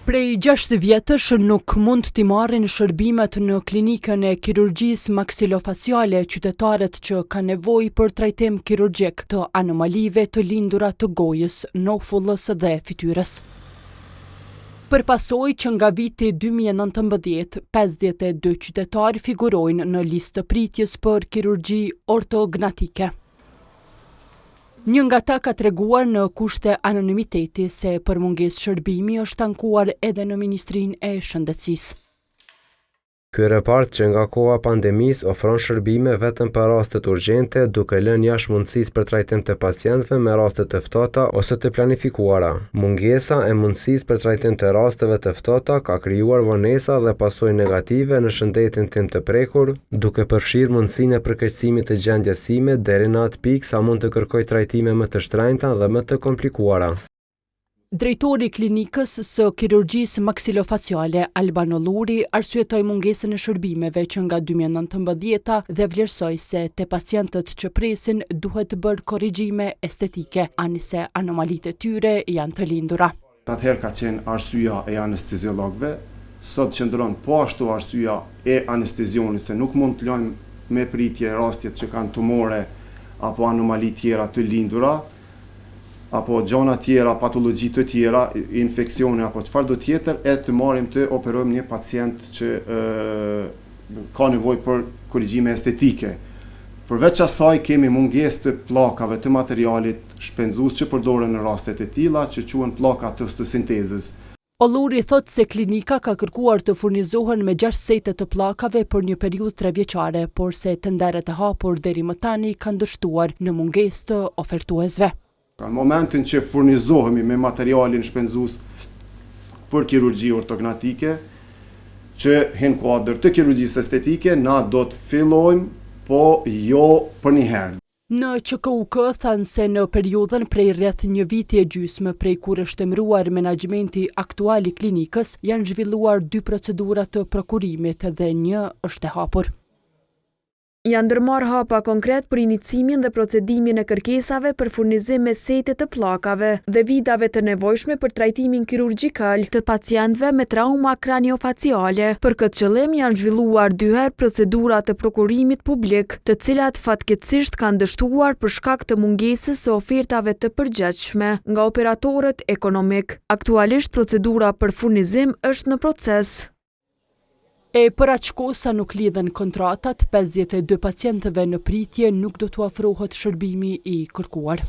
Prej 6 vjetësh nuk mund t'i marrin shërbimet në klinikën e kirurgjisë maksilofaciale qytetarët që kanë nevojë për trajtim kirurgjik të anomalive të lindura të gojës, nofullës dhe fytyrës. Për pasojë që nga viti 2019, 52 qytetarë figurojnë në listë të pritjes për kirurgji ortognatike. Një nga ta ka treguar në kushte anonimiteti se për mungesë shërbimi është ankuar edhe në Ministrinë e Shëndetësisë. Ky repart që nga koha e pandemisë ofron shërbime vetëm për rastet urgjente, duke lënë jashtë mundësisë për trajtim të pacientëve me raste të ftohta ose të planifikuara. Mungesa e mundësisë për trajtim të rasteve të ftohta ka krijuar vonesa dhe pasoja negative në shëndetin tim të prekur, duke përfshirë mundësinë e përkeqësimit të gjendjes sime deri në atë pikë sa mund të kërkoj trajtime më të shtrenjta dhe më të komplikuara. Drejtori i Klinikës së Kirurgjisë Maksilofaciale, Alban Olluri, arsyetoi mungesën e shërbimeve që nga 2019-ta dhe vlerësoi se te pacientët që presin duhet bërë korrigjime estetike, ani se anomalitë e tyre janë të lindura. Atëherë ka qenë arsyeja e anesteziologëve, sot qëndron po ashtu arsyeja e anestezionit se nuk mund të lëmë me pritje rastet që kanë tumore apo anomali tjera të lindura, apo gjana tjera, patologji të tjera, infeksione apo çfarëdo tjetër, e të marrim të operojmë një pacient që ka nevojë për korrigjime estetike. Përveç asaj kemi mungesë të pllakave të materialit shpenzues që përdoren në rastet e tilla, që quhen pllaka të osteosintezës. Olluri thotë se klinika ka kërkuar të furnizohen me 6 sete të pllakave për një periudhë trevjeçare, por se tenderët e hapur deri më tani kanë dështuar në mungesë të ofertuesve. Në momentin që furnizohemi me materialin shpenzues për kirurgji ortognatike, që hin kuadër të kirurgjisë estetike, na do të fillojmë, po jo përnjëherë. Në QKUK thanë se në periudhën prej rreth një viti e gjysmë prej kur është emëruar menaxhmenti aktual i klinikës, janë zhvilluar dy procedura të prokurimit dhe një është e hapur. Janë ndërmarrë hapa konkret për inicimin dhe procedimin e kërkesave për furnizim me sete të pllakave dhe vidave të nevojshme për trajtimin kirurgjikal të pacientëve me trauma kraniofaciale. Për këtë qëllim janë zhvilluar dy herë procedura të prokurimit publik, të cilat fatkeqësisht kanë dështuar për shkak të mungesës së ofertave të përgjegjshme nga operatorët ekonomikë. Aktualisht procedura për furnizim është në proces. E për aq kohë sa nuk lidhen kontratat, 52 pacientëve në pritje nuk do t'u ofrohet shërbimi i kërkuar.